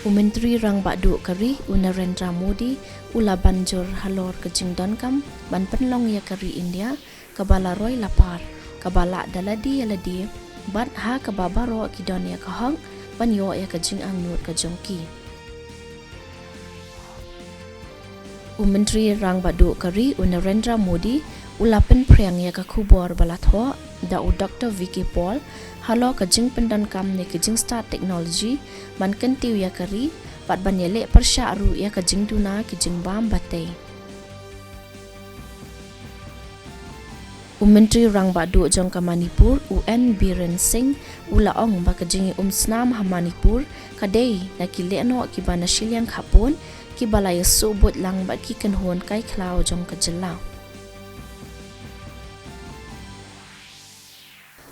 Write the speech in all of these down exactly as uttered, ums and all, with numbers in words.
U Myntri Rangbah Duh ka ri, u Narendra Modi, u la ban jur halor ka jingdonkam ban pynlong ïa ka ri India kaba la roi la par, kaba lah da lade ïa lade, bad ha kaba baroh ki don ïa ka hok ban ïoh ïa ka jingangnud ka jong ki. U Myntri Rangbah Duh ka ri, u Narendra Modi, u la pynphriang ïa ka khubor ba la thoh da u Doktor V K Paul halor ka jingpyndonkam ne ka jingstad technology ban kyntiew ïa ka ri bad ban ïaleh pyrshah ruh ïa ka jingduna ki jingbam ba tei. U Myntri Rangbah Duh jong ka Manipur, u N Biren Singh, u la ong ba ka jingïaumsnam ha Manipur ka dei na ki lehnoh kiba na shiliang khapon, kiba la ïasuh buit lang bad ki kynhun kai khlaw jong ka jylla.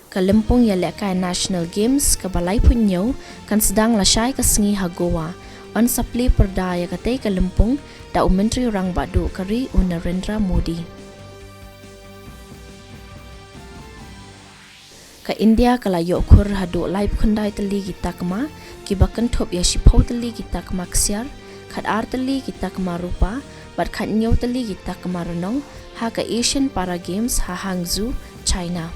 Ka lympung ïalehkai National Games kaba laiphew hynñiew kan sdang lashai ka sngi ha Goa. Yn sa plie pyrda ïa katei ka lympung da u Myntri Rangbah Duh ka ri, u Narendra Modi. Ka India ka la ïoh khur haduh laiphew khyndai tylli ki takma, kiba kynthup ïa shiphew tylli ki takma ksiar, khatar tylli ki takma rupa, bad khathynñiew tylli ki takma rnong ha ka Asian Para Games ha Hangzhou, China.